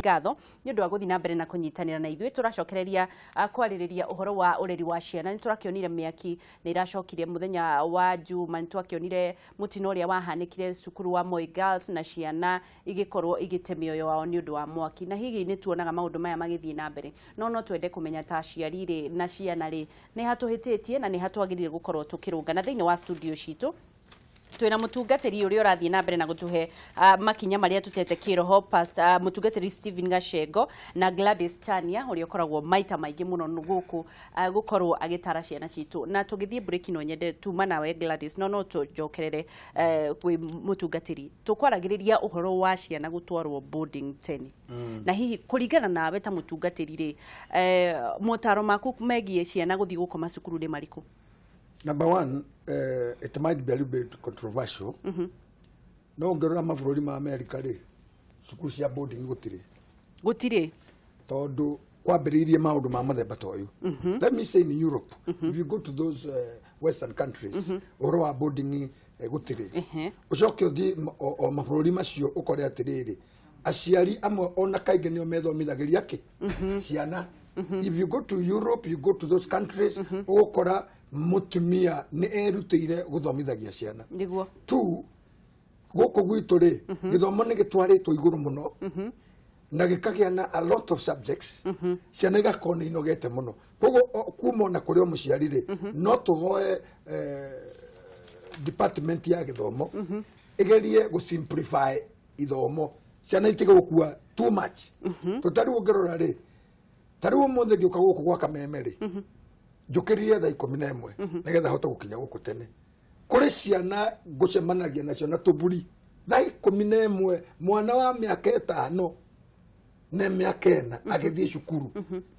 Ngatho nĩ ũndũ wa gũthiĩ na mbere na kũnyitanĩra na ithuĩ. Tũracokereria kwarĩrĩria ũhoro wa ũreri wa ciana. Nĩ tũrakĩonire mĩaki nĩ ĩracokire mũthenya wa Juma, nĩ twakĩonire mũtino ũrĩa wahanĩkire cukuru wa Moi Girls na ciana igĩkorwo igĩte mĩoyo wao nĩ ũndũ wa mwaki, na hihi nĩ tuonaga maũndũ maya magĩthiĩ na mbere, no twende kũmenya ta aciari rĩ na ciana rĩ nĩ hatũhĩtĩtie na nĩ hatwagĩrĩire gũkorwo tũkĩrũnga. Na thĩinĩ wa studio citũ twĩna mũtungatĩri ũrĩa ũrathiĩ na mbere na gũtũhe makinya marĩa tũtete kĩroho, Pastor, mũtungatĩri Stephen Gacengo na Gladys Chania ũrĩa ũkoragwo maita maingĩ mũno gũkũ gũkorwo agĩtara ciana citũ. Na tũgĩthiĩ break no nyende tuma nawe Gladys, no tũnjokerere kwĩ mũtungatĩri. Tũkwaragĩrĩria ũhoro wa ciana gũtwarwo boarding tene, na hihi kũringana nawe ta mũtungatĩri rĩ, motaro maku megiĩ ciana gũthiĩ gũkoma cukuru nĩ marĩkũ? Number one, it might be a little bit controversial. No ũngĩrora mabũrũri ma America rĩ, cukuru cia boarding gũtirĩ. Gũtirĩ. Tondũ kwambĩrĩirie maũndũ ma mũthemba ta ũyũ. Let me say in Europe, if you go to those western countries, ũhoro wa boarding gũtirĩ. Ũcoke ũthiĩ o mabũrũri macio ũkore atĩrĩrĩ, aciari amwe ona kaingĩ nĩo methomithagĩria kĩ ciana. If you go to Europe, you go to those countries, ũgũkora mũtumia nĩ erutĩire gũthomithagia ciana. Two, gũkũ gwitũ rĩ, gĩthomo nĩ gĩtwarĩtwo igũrũ mũno na gĩkagĩa na a lot of subjects, ciana igakorwo nĩ inogete mũno. Koguo kuma ona kũrĩ o mũciari rĩ, no tũhoe department ya gĩthomo ĩgerie gũ simplify ithomo, ciana itige gũkua too much. To tarĩu ũngĩrora rĩ, tarĩu ũmũthĩ ngĩũka gũkũ gwa Kameme rĩ, njũkĩrire thaa 11 nĩgetha hote gũkinya gũkũ tene. Kũrĩ ciana ngũcemanagia nacio na tũburi thaa 11, mwana wa mĩaka 5 na mĩaka 4 agĩthiĩ cukuru.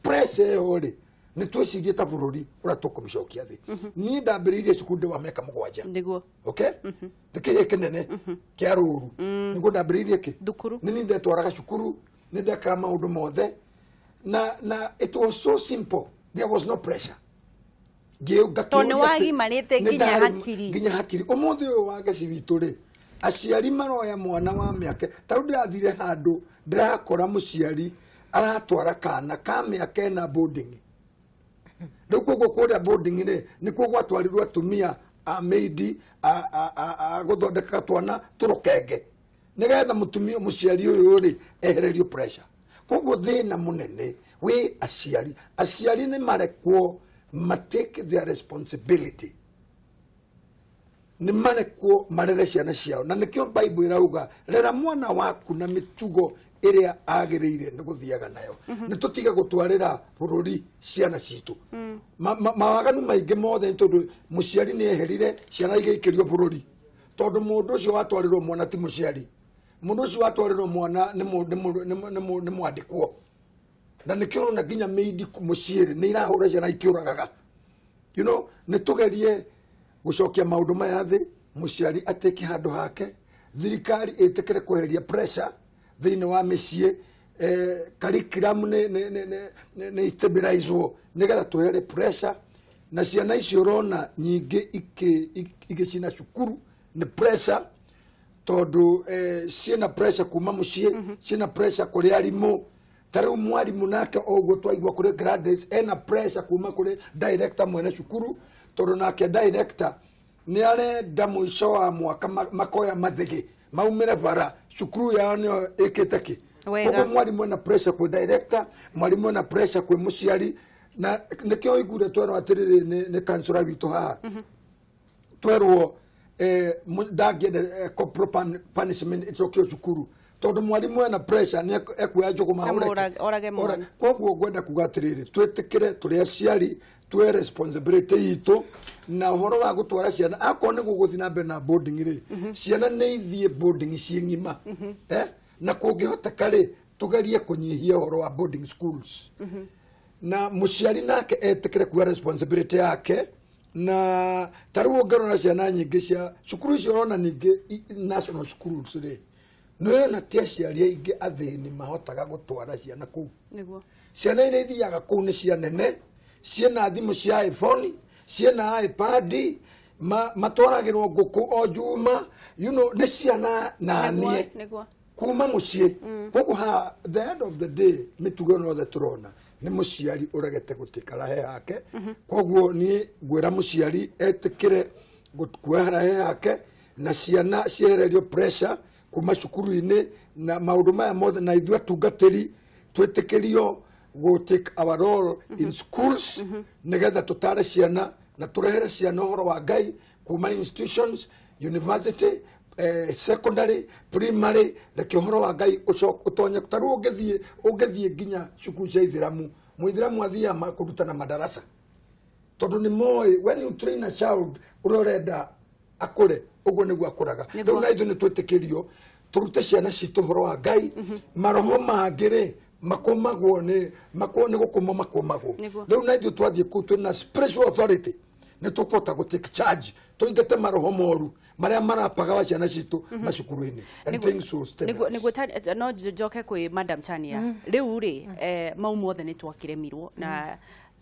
Pressure ĩyo rĩ, nĩ twĩcirie ta bũrũri ũrĩa tũkũmĩcokia thĩ. Niĩ ndambĩrĩirie cukuru ndĩ wa mĩaka 7. Okay, nĩ kĩhĩ kĩnene kĩa rũru nĩguo ndambĩrĩirie kĩ Thukuru. Nĩ niĩ ndetwaraga cukuru, nĩ ndekaga maũndũ mothe, na it was so simple, there was no pressure. Tondũ nĩ wagimarĩte nginya hakiri. Nginya hakiri. Ũmũthĩ ũyũ wa geci witũ rĩ, aciari maroya mwana wa mĩaka, ta rĩu ndĩrathire handũ ndĩrakora mũciari aratwara kana ka mĩaka 4 boarding. Rĩu koguo kũrĩa boarding rĩ, nĩkuo gwatwarirwo atumia a maid a gũthondeka twana tũrũkenge nĩgetha mũtumia mũciari ũyũ rĩ ehererio pressure. Koguo thĩna mũnene wĩ aciari. Aciari nĩ marekwo ma take their responsibility, nĩ marekwo marere ciana ciao, na nĩkĩo Bible ĩrauga rera mwana waku na mĩtugo ĩrĩa agĩrĩire nĩ gũthiaga nayo. Nĩ tũtige gũtwarĩra bũrũri ciana citũ. Mawaganu maingĩ mothe nĩ tondũ mũciari nĩ eherire ciana igĩikĩrio bũrũri, tondũ mũndũ ũcio watwarĩrwo mwana ti mũciari, mũndũ ũcio watwarĩrwo mwana nĩ mwandĩkwo. Na nĩkĩo ũrona nginya mĩindi mũciĩ rĩ, nĩ irahũra ciana ikĩũragaga. Nĩ tũgerie gũcokia maũndũ maya thĩ, mũciari atĩke handũ hake, thirikari ĩtĩkĩre kweheria pressure thĩinĩ wa mĩciĩ, curriculum nĩ stabilizwo nĩgetha twehere pressure. Na ciana icio ũrona nyingĩ igĩcina cukuru nĩ pressure, tondũ ciĩna pressure kuma mũciĩ, ciĩna pressure kũrĩ arimũ. Ta rĩu mwarimũ nake o ũguo twaigua kũrĩ Gladys ena pressure kuma kũrĩ director mwene cukuru, tondũ nake director nĩ arenda mũico wa mwaka makoya mathĩgĩ maumĩre bara cukuru yao nĩyo ĩkĩte kĩ. Wega. Koguo mwarimũ ena pressure kwĩ director, mwarimũ ena pressure kwĩ mũciari. Na nĩkĩo ũiguire twerwo atĩrĩrĩ nĩ councillor witũ haha, twerwo ndangĩenda corporal punishment ĩcokio cukuru, tondũ mwarimũ ena pressure nĩ ekuoya njũgũma Amũrage, ahũre. orage mwana. Koguo ngwenda kuga atĩrĩrĩ, twĩtĩkĩre tũrĩ aciari tuoe responsibility itũ na ũhoro wa gũtwara ciana. Akorwo nĩ gũgũthiĩ na mbere na boarding rĩ, ciana nĩ ithiĩ boarding ciĩ ng'ima. Na kũngĩhoteka rĩ, tũgerie kũnyihia ũhoro wa boarding schools. Na mũciari nake etĩkĩre kuoya responsibility yake. Na ta rĩu ũngĩrora ciana nyingĩ cia cukuru icio ũrona ningĩ national schools rĩ, nĩwona ti aciari aingĩ athĩni mahotaga gũtwara ciana kũu. Ciana iria ithiaga kũu nĩ cia nene, ciĩna thimũ cia iPhone, ciĩna iPad, matwaragĩrwo ngũkũ o Juma, nĩ ciana na niĩ. Kuma muciĩ. Koguo ha the end of the day mĩtugo ĩno yothe tũrona nĩ mũciari ũregete gũtikara he hake. Koguo niĩ ngwĩra mũciari etĩkĩre kuehera he hake na ciana ciehererio pressure kuma cukuru-inĩ na maũndũ maya mothe, na ithuĩ atungatĩri twĩtĩkĩrio go take our role in schools nigetha tutare ciana na turehere ciana ũhoro wa Ngai kuma institutions, university, secondary, primary, reke ũhoro wa Ngai ũtonye. Ta rĩu ũngĩthiĩ nginya cukuru cia ithiramu, mũithiramu athiaga kũrutana madarasa tondũ nĩ moĩ when you train a child ũrĩa ũrenda akũre ũguo nĩguo akũraga. Rĩu na ithuĩ nĩ twĩtĩkĩrio tũrute ciana citũ ũhoro wa Ngai. Maroho mangĩ rĩ makomagwo nĩ gũkũma makomagwo. Rĩu na ithuĩ twathiĩ kũu twĩna spiritual authority nĩ tũkũhota gũ take charge tũingate maroho moru marĩa marapaga wa ciana citũ macukuru-inĩ and things will stabilize. Nĩguo no njoke kwĩ Madam Tania. Rĩu rĩ mau mothe nĩ twakĩremirwo na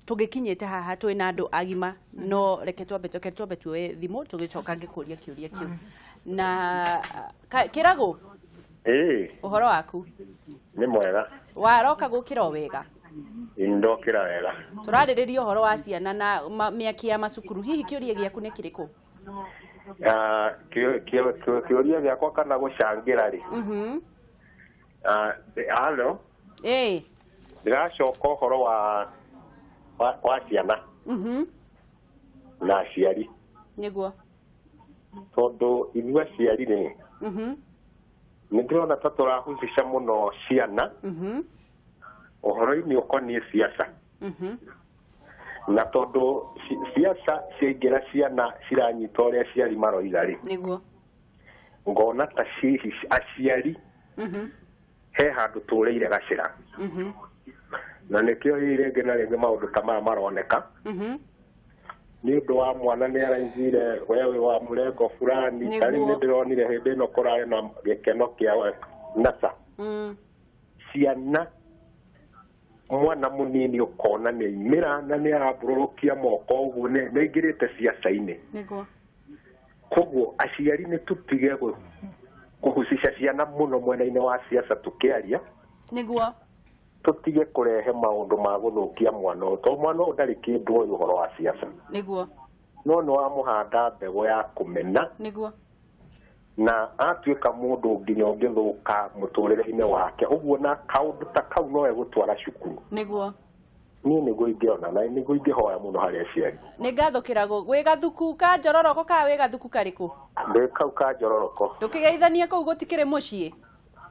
tũgĩkinyĩte haha twĩ na andũ agima, no reke twambe tuoe thimũ tũgĩcoka ngĩkũria kĩũria kĩu. Na Kĩragũ, ũhoro waku? Nĩ mwega. Waroka gũkĩra o wega? Ndokĩra wega. Tũrarĩrĩria ũhoro wa ciana na mĩaki ya macukuru, hihi kĩũria gĩaku nĩ kĩrĩkũ? Kĩũria gĩakwa kana gũcangĩra rĩ, halo, ndĩracoka ũhoro wa ciana na aciari. Nĩguo. Tondũ ithuĩ aciari rĩ, nĩ ndĩrona ta tũrahucisha mũno ciana ũhoro-inĩ ũkoniĩ siasa. Na tondũ siasa ciaingĩra ciana ciranyita ũrĩa aciari maroiga rĩ, nĩguo ngona ta hihi aciari he handũ tũrĩire gacĩra. Na nĩkĩo hihi rĩngĩ na rĩngĩ maũndũ ta maya maroneka. Nĩ ũndũ wa mwana nĩ araigire we wĩ wa mũrengo fulani. Ta rĩu nĩ ndĩronire hĩndĩ ĩno kũrarĩ na gĩkeno kĩa NASA. Ciana mwana munini ukona nĩ aimĩra na nĩ arambũrũrũkia moko ũguo nĩ aingĩrĩte ciaca-inĩ. Nĩguo. Koguo aciari nĩ tũtige kũhucica ciana mũno mwena-inĩ wa ciaca tũkĩaria. Nĩguo. Tũtige kũrehe maũndũ ma gũthũkia mwana ũyũ, tondũ mwana ũyũ ndarĩ kĩndũ oĩ ũhoro wa ciaca. Nĩguo. No nĩ wamũhanda mbegũ ya kũmena. Nĩguo. Na atuĩka mũndũ nginya ũngĩthũka mũtũrĩre-inĩ wake ũguo, na kaũndũ ta kau no egũtwara cukuru. Nĩguo. Niĩ nĩguo ingĩona na nĩguo ingĩhoya mũno harĩ aciari. Nĩ ngatho Kĩragũ. Wĩ gathuku ka njororoko ka wĩ gathuku karĩkũ? Ndĩ kau ka njororoko. Ndũkĩgeithanie kũu gũtikĩrĩ mũciĩ?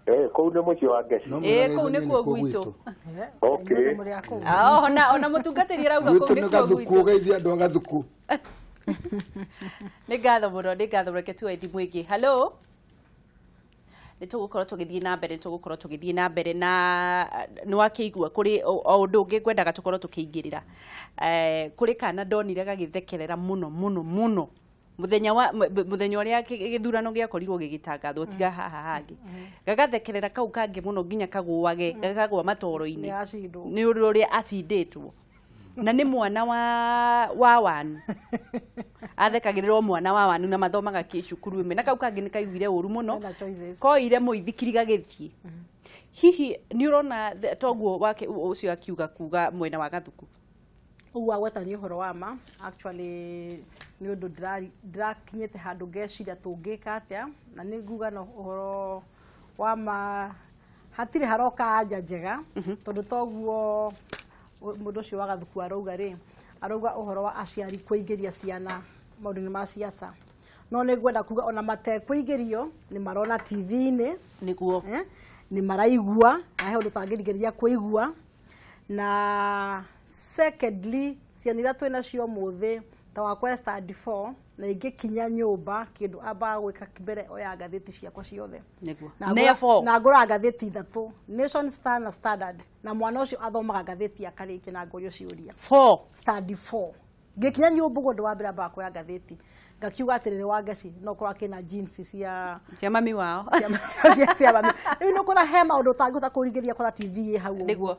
Kũu nĩ mũciĩ wa Ngeci. Kũu nĩkuo gwitũ. Okay. Ona mũtungatĩri arauga kũu nĩkuo gwitũ. Ũgeithie andũ a gathuku. Nĩ ngatho mũno, nĩ ngatho. Reke tuoe thimũ ĩngĩ. Hello. Nĩ tũgũkorwo tũgĩthiĩ na mbere, nĩ tũgũkorwo tũgĩthiĩ na mbere na nĩ wakĩigua kũrĩ o ũndũ ũngĩ ngwendaga tũkorwo tũkĩingĩrĩra. Kũrĩ kana ndonire gagĩthekerera mũno mũno mũno mũthenya ũrĩa gĩthurano gĩakorirwo gĩgĩtangathwo tiga haha hangĩ. Gagathekerera kau kangĩ mũno nginya kagũage, gakagũa matoro-inĩ nĩ ũndũ ũrĩa acindĩtwo. Na nĩ mwana wa wanu. Athekagĩrĩrwo mwana wa wanu na mathomaga cukuru ĩmwe, na kau kangĩ nĩ kaiguire ũru mũno, koire mũithikiri gagĩthiĩ. Hihi nĩ ũrona toguo wake ũcio akiuga kuga mwena wa gathuku? Ũguo agweta nĩ ũhoro wa ma. Actually nĩ ũndũ ndĩrakinyĩte handũ ngeciria tũngĩka atĩa, na nĩ nguga no ũhoro wa ma hatirĩ haroka anja njega, tondũ toguo mũndũ ũcio wa gathuku arauga rĩ, arauga ũhoro wa aciari kũingĩria ciana maũndũ-inĩ ma siasa. No nĩ ngwenda kuga ona matekũingĩrio nĩ marona TV-inĩ. Nĩguo. Nĩ maraigua, na he ũndũ tangĩrigĩrĩria kũigua. Na secondly, ciana iria twĩ nacio ũmũthĩ ta wakwa standard 4 na ingĩkinya nyũmba kĩndũ ambaga gwĩka mbere oya ngathĩti ciakwa ciothe. Nĩguo. Na ngũraga ngathĩti ithatũ, Nation, Star na Standard, na mwana ũcio athomaga ngathĩti akarĩkia na ngorio ciũria. 4 Standard 4. Ngĩkinya nyũmba ũguo ũndũ wa mbere ambaga kuoya ngathĩti. Ngakiuga atĩrĩrĩ wa Ngeci no korwo akĩna jeans cia mami wao. Cia mami. Rĩu nĩ ũkora he maũndũ ũtangĩhota kũringĩrĩria kora TV ĩ hau ũguo. Nĩguo.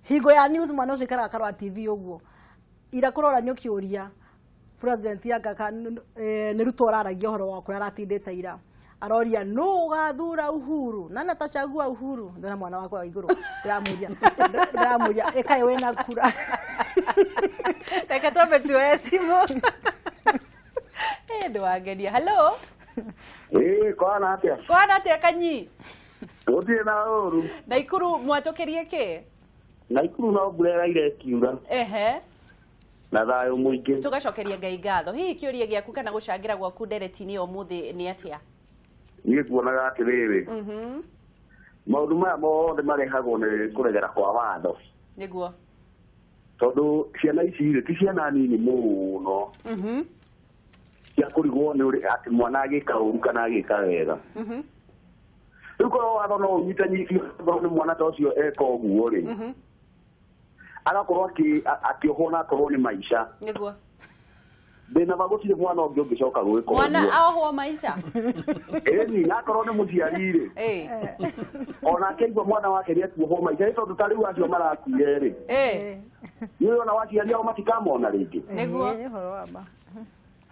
Hingo ya news mwana ũcio aikaraga akarora TV ũguo. Ira kũrora nĩ ũkĩũria president ya ngaka nĩ Ruto ũraragia ũhoro wa kũrĩa aratindĩte ira. Aroria nũ ũgathura Uhuru, nani atachagua Uhuru? Ndona mwana wakwa wa igũrũ ndĩramũria, ndĩramũria ĩkaĩ wĩna kura. Reke twambe tuoe thimũ. Ndwangenia. Hello. Kwana atia? Kwana atia Kanyi? Gũtirĩ na ũru. Naikuru mwatũkĩrie kĩ? Naikuru no mbura ĩraire ĩkiura. Ehe. Na thayũ mũingĩ. Tũgacokeria Ngai ngatho. Hihi kĩũria gĩaku kana gũcangĩra gwaku ndereti-inĩ ya ũmũthĩ nĩ atĩa? Niĩ nguonaga atĩrĩrĩ. Maũndũ maya mothe marehagwo nĩ kũregera kwa watho. Nĩguo. Tondũ ciana ici rĩ ti ciana nini mũno. Cia kũrigwo nĩ ũrĩ atĩ mwana agĩka ũru kana agĩka wega. Rĩu korwo watho no ũnyitanyitio nĩ mwana ta ũcio eka ũguo rĩ, agakorwo akĩohwo na akorwo nĩ maica. Nĩguo. Ndĩna ma gũtirĩ mwana ũngĩ ũngĩcoka gwĩka ũguo. Mwana ohwo maica? Ĩni, na akorwo nĩ mũciari rĩ, onake aigua mwana wake nĩ ekuohwo maica, nĩ tondũ ta rĩu acio marakuire rĩ, nĩ ona waciari ao matikamona rĩngĩ. Nĩguo. Nĩ ũhoro wa ma.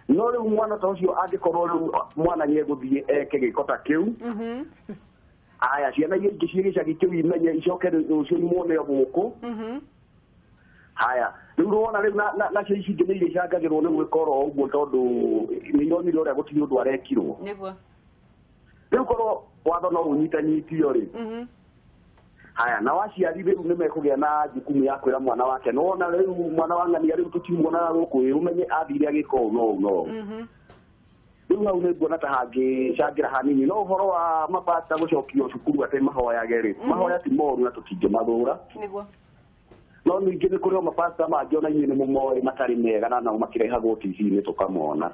No rĩu mwana ta ũcio angĩkorwo rĩu mwana nĩ egũthiĩ eke gĩko ta kĩu, aya ciana iria ingĩ ciĩ gĩcagi kĩu imenye icoke rũciũ imuone gũkũ. Haya, rĩu wona rĩu nacio ici ingĩ nĩ irĩcangagĩrwo nĩ gwĩka oro ũguo tondũ nĩ ironire ũrĩa gũtirĩ ũndũ arekirwo. Nĩguo. Rĩu korwo watho no ũnyitanyitio rĩ, haya na waciari rĩu nĩ mekũgĩa na jukumu ya kwĩra mwana wake, no wona rĩu mwana wa ng'ania rĩu tũtimuonaga gũkũ ĩ, ũmenye athire agĩka ũũ na ũũ na ũũ. Rĩu hau nĩ nguona ta hangĩcangĩra hanini. No ũhoro wa mapasta gũcokio cukuru atĩ mahoyage rĩ, mahoya ti moru na tũtingĩmathũra. Nĩguo. No ningĩ nĩ kũrĩ o mapasta mangĩ ona inyuĩ nĩ mũmoĩ matarĩ mega na nao makĩrehagwo TV-inĩ tũkamona.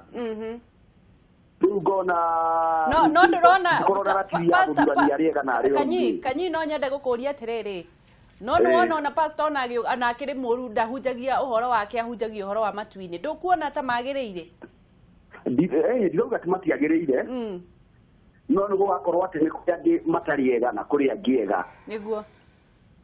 Rĩu ngona no no ndũrona ngorwo na ratiri ya gũthurania arĩa ega na arĩa Kanyi, Kanyi no nyende gũkũria atĩrĩrĩ, no nĩwona ona pastor ona akĩrĩ mũru ndahunjagia ũhoro wake, ahunjagia ũhoro wa matu-inĩ, ndũkuona ta magĩrĩire? Ndirauga ti matiagĩrĩire, no nĩ gũgakorwo atĩ nĩ kũrĩ angĩ matarĩ ega na kũrĩ angĩ ega. Nĩguo.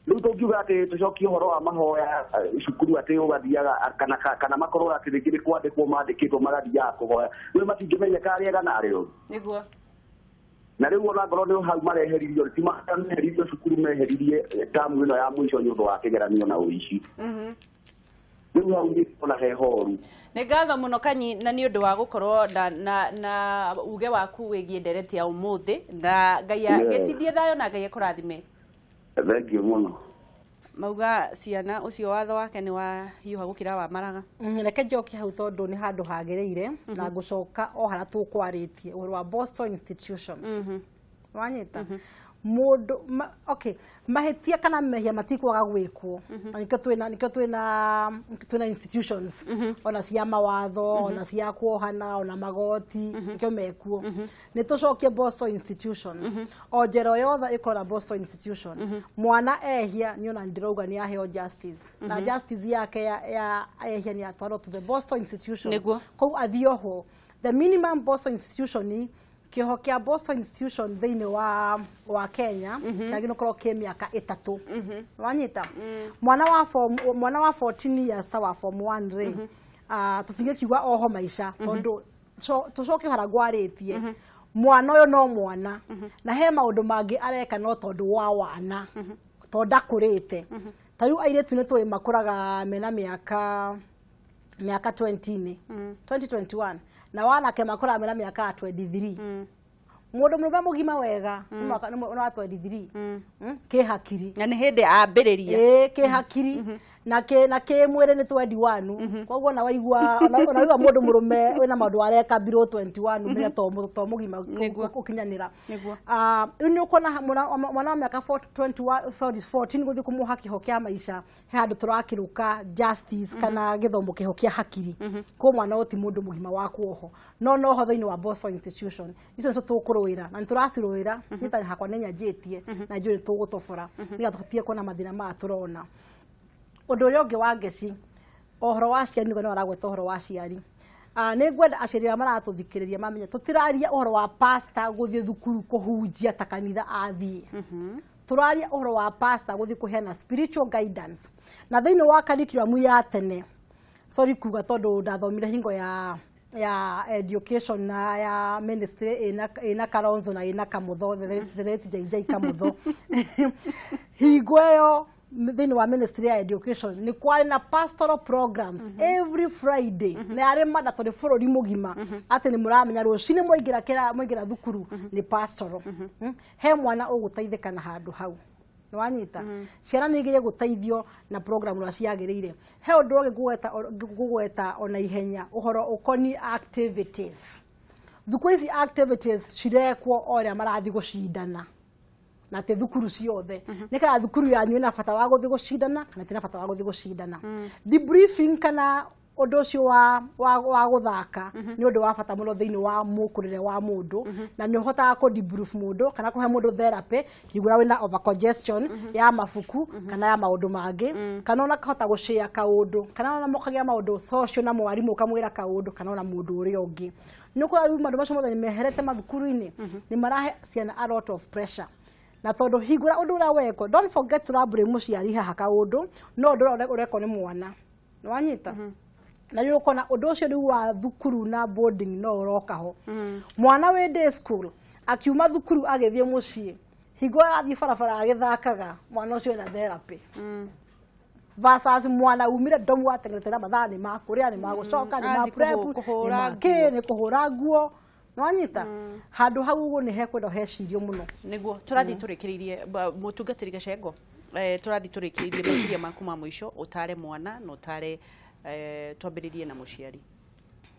Rĩu tũngiuga atĩ tũcokie ũhoro wa mahoya cukuru atĩ ũgathiaga kana makorwo atĩ rĩngĩ nĩ kwandĩkwo mandĩkĩtwo magathiaga kũhoya, rĩu matingĩmenyeka arĩa ega na arĩa oru. Nĩguo. Na rĩu ona ngorwo nĩ hau mareheririo, ti meheririo cukuru, meheririe tamu ĩno ya mũico nĩ ũndũ wa kĩgeranio na ũici. Rĩu hau nĩ ona he horu. Nĩ ngatho mũno Kanyi, na nĩ ũndũ wa gũkorwo na uge waku wĩgiĩ ndereti ya ũmũthĩ, na Ngai agĩtindie thayũ na Ngai akũrathime. Thank you mũno. Mauga ciana ũcio watho wake nĩ wahiũha gũkĩra wa maraga. Reke njoke hau tondũ nĩ handũ hagĩrĩire na ngũcoka o harĩa tũkwarĩtie ũhoro wa Boston institutions. Wanyita? Mũndũ okay, mahĩtia kana mehia matikwaga gwĩkwo, na nĩkĩo twĩna institutions ona cia mawatho, ona cia kuohana, ona magoti, nĩkĩo mekuo. Nĩ tũcokie Boston institutions, o njĩra yothe ĩkorwo na Boston institution. Mwana ehia nĩ ona ndĩrauga nĩ aheo justice, na justice yake ya ehia nĩ atwarwo to the Boston institution. Nĩguo. Kũu athiĩ ohwo. The minimum Boston institution ni kĩoho kĩa Boston institution thĩinĩ wa Kenya kĩagĩrĩirwo gũkorwo kĩ mĩaka 3. Wanyita? Mwana wa form, mwana wa 14 years ta wa form 1 rĩ, tũtingĩkiuga oho maica tondũ tũcoke harĩa ngwarĩtie, mwana ũyũ no mwana na he maũndũ mangĩ areka no tondũ wa wana, tondũ ndakũrĩte. Ta rĩu airĩtu nĩ tũĩ makũraga mena mĩaka 20 2021 na wanake makũraga mena mĩaka ya 23. Mũndũ mũrũme mũgima wega nĩ wa 23, kĩ hakiri na nĩ hĩndĩ ambĩrĩria. Ĩĩ, kĩ hakiri na kĩ mwĩrĩ nĩ 21. Koguo ona waigua mũndũ mũrũme wĩna maũndũ areka below 21 menya to mũgima ũkinyanĩra. Rĩu nĩ ũkuona mwana wa mĩaka 14 gũthiĩ kũmũha kĩho kĩa maica, he handũ tũrakĩrũka justice kana gĩthomo kĩho kĩa hakiri. Koguo mwana ũyũ ti mũndũ mũgima wa kuoho, no noho thĩinĩ wa Boston institution icio nĩcio tũkũrũĩra na nĩ tũracirũĩra. Niĩ hakwa nĩ nyanjĩtie na njũĩ nĩ tũgũtobora nĩgetha tũtige kuona mathĩna maya tũrona. Ũndũ ũrĩa ũngĩ wa ngeci, ũhoro wa aciari, nĩguo nĩwaragweta ũhoro wa aciari. Nĩ ngwenda aciari arĩa maratũthikĩrĩria mamenye tũtiraria ũhoro wa pastor gũthiĩ thukuru kũhunjia ta kanitha athiĩ. Tũraria ũhoro wa pastor gũthiĩ kũheana spiritual guidance. Na thĩinĩ wa curriculum ya tene, sorry kuga tondũ ndathomire hingo ya ya education na ya ministry ina Kalonzo na ina Kamutho, the late JJ Kamutho, hingo ĩyo thĩinĩ wa ministry ya education nĩ kwarĩ na pastoral programs every Friday, na yarĩ mandatory bũrũri mũgima, atĩ nĩ mũramenya rũcinĩ mwaingĩra mwaingĩra thukuru nĩ pastoral. He mwana ũgũteithĩka na handũ hau, nĩwanyita? Ciana nĩ igĩrĩ gũteithio na program ũrĩa ciagĩrĩire. He ũndũ ũngĩ ngũgweta ona ihenya, ũhoro ũkoniĩ activities. Thukũ ici activities cirekwo o ũrĩa marathiĩ gũcindana, na ti thukuru ciothe. Nĩ kana thukuru yanyu ĩna bata wa gũthiĩ gũcindana kana ĩtina bata wa gũthiĩ gũcindana. Debriefing kana ũndũ ũcio wa gũthaka nĩ ũndũ wa bata mũno thĩinĩ wa mũkũrĩre wa mũndũ, na nĩ ũhotaga kũ debrief mũndũ kana kũhe mũndũ therapy hĩndĩ ĩrĩa wĩna over congestion ya mabuku kana ya maũndũ mangĩ, kana ona kahota gũshare kaũndũ, kana ona mũkagĩa maũndũ social na mwarimũ, ũkamwĩra kaũndũ kana ona mũndũ ũrĩa ũngĩ. Nĩ ũkora rĩu maũndũ macio mothe nĩ meherete mathukuru-inĩ, nĩ marahe ciana a lot of pressure, na tondũ hingũra ũndũ ũrĩa wekwo, don't forget, tũrambũrĩ mũciari haha kaũndũ, no ũndũ ũrĩa ũrekwo nĩ mwana, nĩwanyita? Na rĩu ũkona ũndũ ũcio rĩu wa thukuru na boarding no ũroka ho. Mwana wĩ day school akiuma thukuru agĩthiĩ mũciĩ, hingo arathiĩ barabara agĩthakaga, mwana ũcio ena therapy versus mwana umire ndomu wateng'erete na mathaa nĩ ma kũrĩa, nĩ ma gũcoka, nĩ ma Athiĩ prep, kũhũra nĩ ma kĩ, nĩ kũhũra nguo, nĩwanyita? Handũ hau ũguo nĩ hekwenda hecirio mũno. Niguo tũrathiĩ tũrĩkĩrĩirie, mũtungatĩri Gacengo, tũrathiĩ tũrĩkĩrĩirie, meciria maku ma mũico, ũtare mwana na ũtare, twambĩrĩrie na mũciari.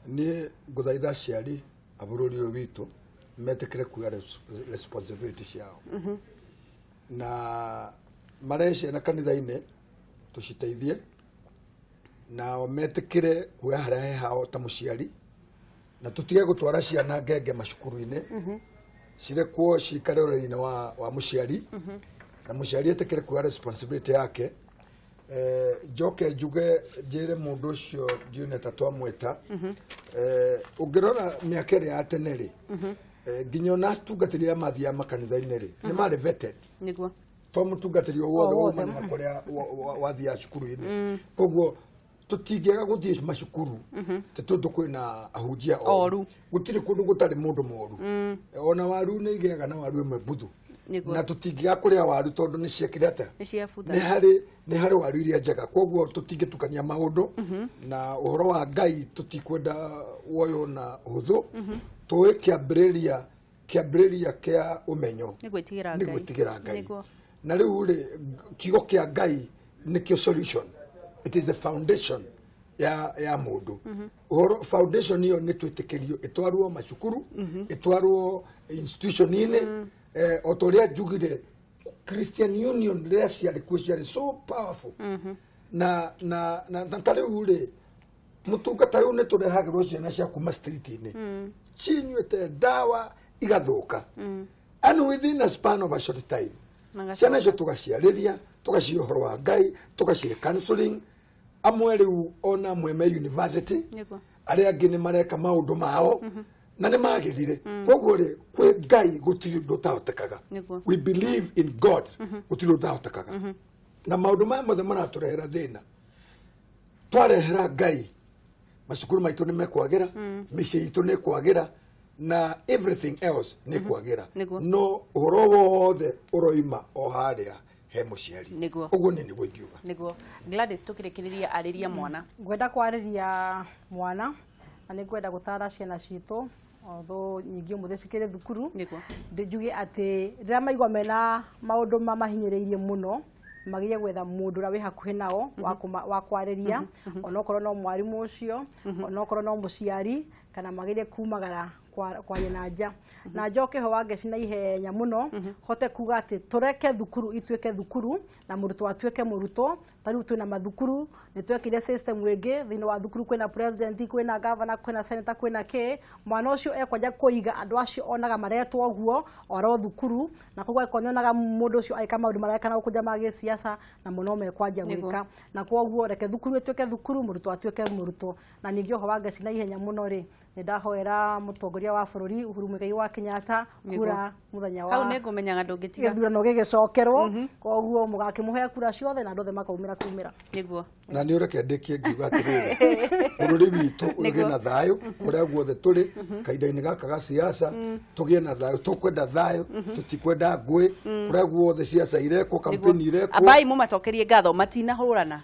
Niĩ ngũthaitha aciari a bũrũri ũyũ witũ metĩkĩre kuoya responsibility ciao na marehe ciana kanitha-inĩ tũciteithie, nao metĩkĩre kuoya harĩa he hao ta mũciari, na tũtige gũtwara ciana ngenge macukuru-inĩ, cirekwo cikare ũreri-inĩ wa mũciari, na mũciari etĩkĩre kuoya responsibility yake. Njoke njuge njĩre mũndũ ũcio ndiũne ta twamwĩta, ũngĩrora mĩaka ĩrĩa ya tene rĩ, nginya ona atungatĩri arĩa mathiaga makanitha-inĩ rĩ, nĩ marĩ vetted. To mũtungatĩri o wothe O wothe. Umana na kũrĩa wathiaga cukuru-inĩ. Koguo tũtingĩaga gũthiĩ macukuru tĩ tondũ kwĩna ahunjia Oru. Gũtirĩ kũndũ gũtarĩ mũndũ moru. Ona waru nĩ igĩaga na waru ĩmwe mbuthu. Na tũtingĩaga kũrĩa waru tondũ nĩ ciekire atĩa? Nĩ ciabutha. Nĩ harĩ waru iria njega, koguo tũtingĩtukania maũndũ na ũhoro wa Ngai. Tũtikwenda woywo na ũhũthũ. Tũĩ kĩambĩrĩria kĩa ũmenyo Nĩ gwĩtigĩra nĩ Ngai. Gwĩtigĩra Ngai. Na rĩu rĩ, kiugo kĩa Ngai nĩkĩo solution. It is a foundation ya mũndũ. Ũhoro foundation ĩyo nĩ twĩtĩkĩrio ĩtwarwo macukuru, ĩtwarwo institution-inĩ. O ta ũrĩa njugire, Christian Union rĩrĩa ciarĩ kuo ciarĩ so powerful. Na ta rĩu rĩ, mũtungata, rĩu nĩ tũrehagĩrwo ciana cia kuma street-inĩ cinyuĩte ndawa igathũka, and within a span of a short time Magacoka. Ciana icio tũgaciarĩria, tũgacihe ũhoro wa Ngai, tũgacihe counseling. Amwe rĩu ona amwe me university, arĩa angĩ nĩ mareka maũndũ mao na nĩ magĩrire. Koguo rĩ, kwĩ Ngai gũtirĩ ũndũ ũtahotekaga. We believe in God. Gũtirĩ ũndũ ũtahotekaga, na maũndũ maya mothe maratũrehera thĩna, twarehera Ngai, macukuru maitũ nĩ mekwagĩra, mĩciĩ itũ nĩ kwagĩra, na everything else nĩ kwagĩra. No ũhoro wothe ũroima o harĩa he mũciari. Ũguo nĩ nĩguo ingiuga. Nĩguo. Gladys, tũkĩrĩkĩrĩria, arĩria mwana. Ngwenda kwarĩria mwana na nĩ ngwenda gũtara ciana citũ, although nyingĩ ũmũthĩ cikĩrĩ thukuru. Njuge atĩ rĩrĩa maigua mena maũndũ mamahinyĩrĩirie mũno, magĩrĩire gwetha mũndũ ũrĩa wĩ hakuhĩ nao wa kwarĩria, onokorwo no mwarimũ ũcio, onokorwo no mũciari, kana magĩrĩire kumagara kwaria na nja. Na njoke ho Wangeci na ihenya mũno hote kuga atĩ tũreke thukuru ituĩke thukuru na mũrutwo atuĩke mũrutwo. Ta rĩu twĩna mathukuru, nĩ twekire system ĩngĩ thĩinĩ wa thukuru, kwĩna president, kwĩna governor, kwĩna senator, kwĩna kĩ. Mwana ũcio ekwanja kũiga andũ acio onaga maretwo ũguo oro thukuru, na koguo angĩkorwo nĩonaga mũndũ ũcio agĩka maũndũ mareka na gũkũ ma gĩsiasa, na mũno mekwanja gwĩka. Na koguo reke thukuru ĩtuĩke thukuru, mũrutwo atuĩke mũrutwo. Na ningĩ oho Wangeci na ihenya mũno rĩ, Nĩ ndahoera mũtongoria wa bũrũri Uhuru Muigai wa Kenyatta kura mũthenya wa Hau nĩ ngũmenyaga ndũngĩtiga. Gĩthurano gĩgĩcokerwo, koguo mũgakĩmũhe kura ciothe na andũ othe makaumĩra kumĩra. Nĩguo. Na nĩ ũreke ndĩkie ngiuga atĩrĩrĩ, bũrũri witũ ũgĩe na thayũ kũrĩa guothe tũrĩ kahinda-inĩ gaka ga siasa, tũgĩe na thayũ, tũkwenda thayũ, tũtikwenda ngũĩ, kũrĩa guothe siasa irekwo, kampeni irekwo. Abai mũmacokerie ngatho matinahũrana.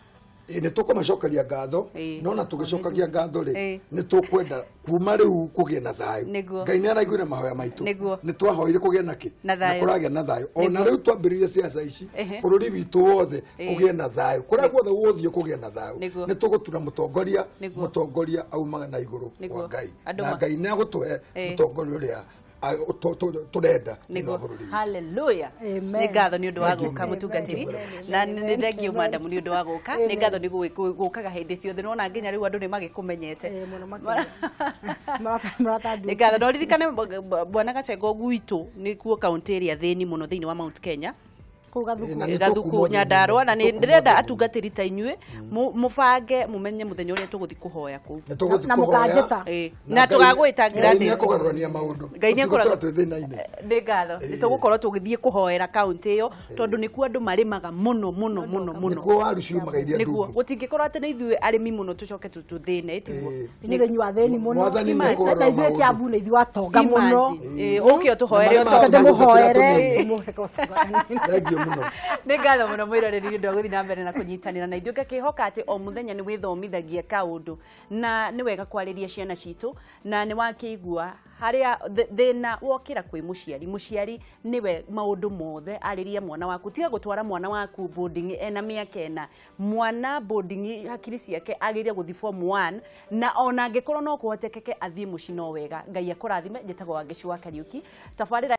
Nĩ tũkũmacokeria ngatho, no na tũgĩcokagia ngatho rĩ, nĩ tũkwenda kuma rĩu kũgĩe na thayũ. Ngai nĩ araiguire mahoya maitũ, nĩ twahoire kũgĩe na kĩ na kũragĩa na thayũ. Ona rĩu twambĩrĩrie siasa ici, bũrũri witũ wothe kũgĩe na thayũ, kũrĩa guothe gũgũthiĩ kũgĩe na thayũ. Nĩ tũgũtura mũtongoria, mũtongoria aumaga na igũrũ kwa Ngai, na Ngai nĩ agũtũhe mũtongoria ũrĩa tũrenda thĩinĩ wa bũrũri. Hallelujah. Nĩ ngatho nĩ ũndũ wa gũka mũtungatĩri, na nĩ thengio madamu nĩ ũndũ wa gũka. Nĩ ngatho nĩ gũkaga hĩndĩ ciothe, nona nginya rĩu andũ nĩ magĩkũmenyete. Nĩ ngatho. No ririkane bwana Gachego gwitũ nĩkuo kaũntĩ ĩrĩa thĩni mũno thĩinĩ wa Mount Kenya, Gathuku Nyandarua, na nĩ ndĩrenda atungatĩri ta inyuĩ mũbange mũmenye mũthenya ũrĩa tũgũthiĩ kũhoya kũu na mũkanjĩta na tũgagwĩta Gladys. Ngai nĩekũgarũrania maũndũ. Ngai nĩekũgarũrania. Nĩ ngatho. Nĩ tũgũkorwo tũgĩthiĩ kũhoera kaũntĩ ĩyo tondũ nĩkuo andũ marĩmaga mũno mũno mũno mũno. Nĩkuo waru ciumaga iria ndungu. Nĩguo gũtingĩkorwo atĩ nĩ ithuĩ arĩmi mũno tũcoke tũthĩne, tiguo. Inyuĩ inyuĩ athĩni mũno. Na ithuĩ Kiambu nĩ ithuĩ atonga mũno. Ũke ũtũhoere ũtonga. Mũhoere mũhe ũtonga. Nĩ ngatho mũno mwĩroreri nĩ ũndũ wa gũthiĩ na mbere na kũnyitanĩra na ithuĩ, ngakĩhoka atĩ o mũthenya nĩ wĩthomithagia kaũndũ, na nĩ wega kwarĩria ciana citũ, na nĩ wakĩigua harĩa thĩna wokĩra kwĩ mũciari. Mũciari nĩwe maũndũ mothe, arĩria mwana waku, tiga gũtwara mwana waku boarding ena mĩaka ĩna. Mwana boarding hakiri ciake agĩrĩire gũthiĩ form 1, na ona angĩkorwo no kũhotekeke athiĩ mũciĩ no wega. Ngai akũrathime. Njĩtagwo Wangeci wa Kariũki. Tabarĩra